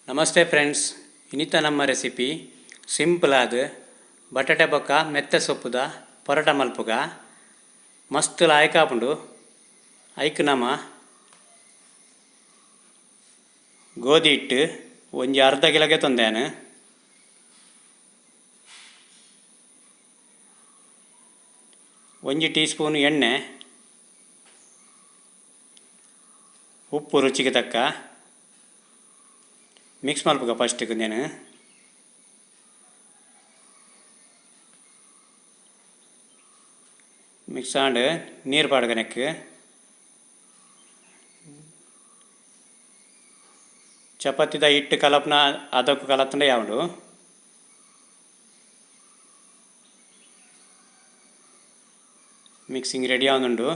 Namaste friends, ಇನ್ನಿತ ನಮ್ಮ recipe simple ಆದ ಬಟಾಟೆ ಬೊಕ್ಕ ಮೆತ್ತೆ ಸೊಪ್ಪುದ ಪರೋಟ ಮಲ್ಪುಗ ಮಸ್ತ್ ಲಾಯ್ಕ್ ಆಪುಂಡು. ಐಕ್ ನಮ ಗೋಧಿ ಹಿಟ್ಟು ಒಂಜಿ ಅರ್ಧ ಕಿಲೋಗೆ ತಂದೇನು. ಒಂಜಿ ಟೀ ಸ್ಪೂನ್ ಎಣ್ಣೆ, ಉಪ್ಪು ರುಚಿಗೆ ತಕ್ಕ ಮಿಕ್ಸ್ ಮಲ್ಪುಗ ಫಸ್ಟ್ ನೇನು. ಮಿಕ್ಸ್ ಆಂಡ್ ನೀರು ಪಾಡ್ಗ ನೆಕ್. ಚಪಾತಿದ ಹಿಟ್ಟು ಕಲಪ್ನ ಅದಕ್ಕೂ ಕಲತ್ತಂಡೆ ಯಾವುಂಡು. ಮಿಕ್ಸಿಂಗ್ ರೆಡಿ ಆವೊಂದುಂಡು.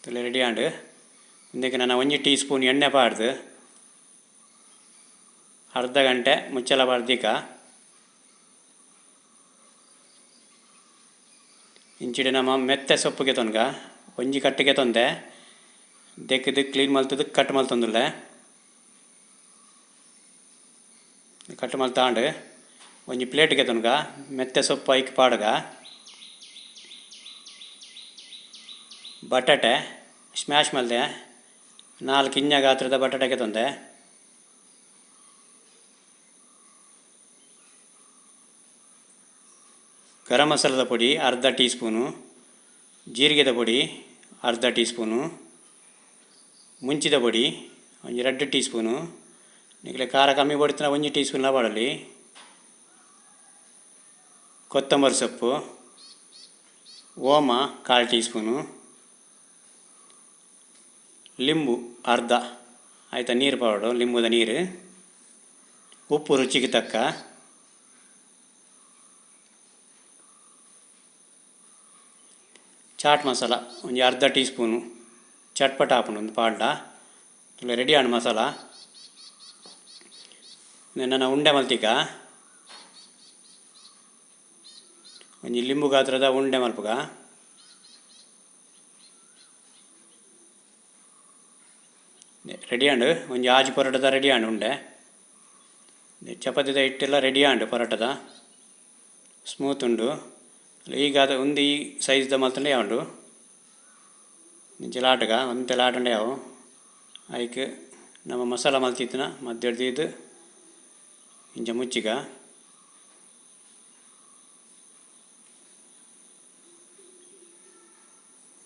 ತುಲೆ ರೆಡಿ ಆಂಡ್. ಇಂದಕ್ಕೆ ನಾನು ಒಂಜಿ ಟೀ ಸ್ಪೂನ್ ಎಣ್ಣೆ ಪಾಡ್ದು ಅರ್ಧ ಗಂಟೆ ಮುಚ್ಚಲ ಪಾಡ್ದಿಕ. ಇಂಚಿಡೆ ನಮ್ಮ ಮೆತ್ತೆ ಸೊಪ್ಪುಗೆ ತೊನ್ಗ ಒಂಜಿ ಕಟ್ಟಿಗೆ ತೊಂದೆ ದೆಕ್ಕಿದ್ ಕ್ಲೀನ್ ಮಲ್ತದು ಕಟ್ ಮಲ್ತೊಂದುಲ್ಲೆ. ಕಟ್ ಮಲ್ತಾಂಡ್ ಒಂಜಿ ಪ್ಲೇಟ್ಗೆ ತೊನ್ಗ ಮೆತ್ತೆ ಸೊಪ್ಪು ಐಕ್ ಪಾಡ್ಗ. ಬಟಾಟೆ ಸ್ಮ್ಯಾಶ್ ಮಲ್ದೆ 4 ಇಂಚ ಗಾತ್ರದ ಬಟಾಟೆಗೆ ತೊಂದೆ. ಗರಂ ಮಸಾಲದ ಪೊಡಿ ಅರ್ಧ ಟೀ ಸ್ಪೂನು, ಜೀರಿಗೆದ ಪೊಡಿ ಅರ್ಧ ಟೀ ಸ್ಪೂನು, ಮುಂಚಿದ ಪೊಡಿ ಒಂಜಿ 2 ಟೀ ಸ್ಪೂನು, ನಿಗಲೆ ಖಾರ ಕಮ್ಮಿ ಪೊಡಿತನ 1 ಟೀ ಸ್ಪೂನ್ ಪಾಡಲಿ, ಕೊತ್ತಂಬರಿ ಸೊಪ್ಪು, ಓಮ 1/4 ಟೀ ಸ್ಪೂನು, ಲಿಂಬು ಅರ್ಧ ಆಯ್ತಾ ನೀರು ಪಾಡು ಲಿಂಬುದ ನೀರು, ಉಪ್ಪು ರುಚಿಗೆ ತಕ್ಕ, ಚಾಟ್ ಮಸಾಲ ಒಂಜಿ ಅರ್ಧ ಟೀ ಸ್ಪೂನು, ಚಟ್ಪಟ ಆಪುಂಡು ಒಂದು ಪಾಡ್ಡ ರೆಡಿ ಆಂಡ್ ಮಸಾಲ. ನನ್ನ ಉಂಡೆ ಮಲ್ತಿಕ ಒಂಜಿ ಲಿಂಬು ಗಾತ್ರದ ಉಂಡೆ ಮಲ್ಪುಗ. ರೆಡಿ ಆಂಡ್ ಒಂಜಿ ಆಜಿ ಪರೋಟದ ರೆಡಿ ಆಂಡ್ ಉಂಡೆ. ಚಪಾತಿದ ಹಿಟ್ಟೆಲ್ಲ ರೆಡಿ ಆಂಡ್ ಪರೋಟದ ಸ್ಮೂತ್ ಉಂಡು. ಈಗ ಅದು ಒಂದು ಈ ಸೈಜ್ದ ಮಲ್ತಂಡೆ ಯಾವುಂಡು. ಇಂಚ ಲಾಟಗ ಒಂತೆ ಲಾಟಂಡೆ ಯಾವು. ಐಕ್ ನಮ್ಮ ಮಸಾಲ ಮಲ್ತಿತ್ತಿನ ಮಧ್ಯದ ಇಂಚ ಮುಚ್ಚಿಗ.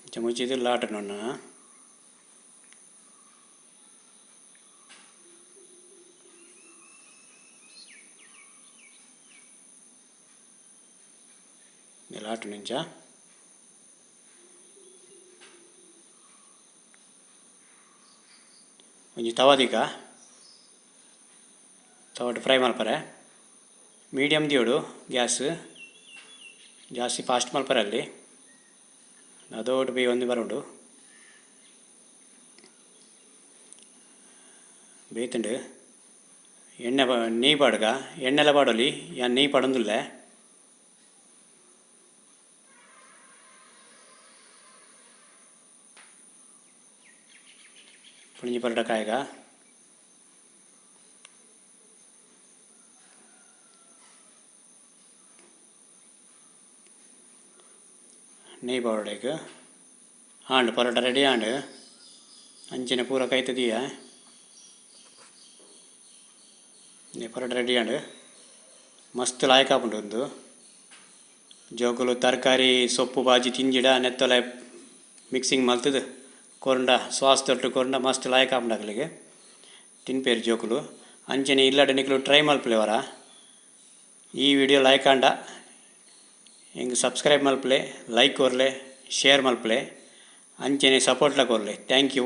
ಇಂಚ ಮುಚ್ಚಿದ್ದು ಲಾಟ ನೋಡೋಣ. ಲಾಟು ನಿಂಚ ಒಂಜಿ ತವಾದಿಕ ತವಾಟ್ ಫ್ರೈ ಮಲ್ಪರೆ ಮೀಡಿಯಮ್ ದಿಯೋಡು ಗ್ಯಾಸ್, ಜಾಸ್ತಿ ಫಾಸ್ಟ್ ಮಲ್ಪರೆ ಅಲ್ಲಿ ಅದೋಟು ಬಿ ಒಂದು ಬರುಂಡು ಬೇತುಂಡು. ಎಣ್ಣೆ ನೆಯ್ಯಿ ಪಾಡ್ಗ, ಎಣ್ಣೆಲ ಪಾಡೊಲಿ, ಯಾನ್ ನೆಯ್ಯಿ ಪಾಡೊಂದುಲ್ಲೆ. ಪುಳಿಂಜಿ ಪರೋಟ ಕಾಯಗ. ನೆಯ್ಯಿ ಪಾಡೊಡು ಆಂಡ್ ಪರೋಟ ರೆಡಿ ಆಂಡ್. ಅಂಚಿನ ಪೂರ ಕೈತದೀಯ ಪರೋಟ ರೆಡಿ ಆಂಡ್. ಮಸ್ತ್ ಲಾಯ್ಕ್ ಆಪುಂಡು ಉಂದು. ಜೋಕುಲು ತರಕಾರಿ ಸೊಪ್ಪು ಬಾಜಿ ತಿಂಜಿಡ ನೆತ್ತೊಲೆ ಮಿಕ್ಸಿಂಗ್ ಮಲ್ತದು ಕೊರಂಡ ಸಾಸ್ ತೊಟ್ಟು ಕೊರಂಡ ಮಸ್ತ್ ಲಾಯ್ಕ್ ಆಪುಂಡು ಅಗಲಿಗೆ ತಿನ್ಪೇರು ಜೋಕುಲು. ಅಂಚನೆ ಇಲ್ಲಡೆ ನಿಕುಲು ಟ್ರೈ ಮಲ್ಪುಲೆ ವರ. ಈ ವಿಡಿಯೋ ಲೈಕ್ ಆಂಡ ಎಂಕ್ ಸಬ್ಸ್ಕ್ರೈಬ್ ಮಲ್ಪುಲೆ, ಲೈಕ್ ಕೊರ್ಲೆ, ಶೇರ್ ಮಲ್ಪುಲೆ, ಅಂಚನೆ ಸಪೋರ್ಟ್ಲ ಕೊರ್ಲೆ. Thank you.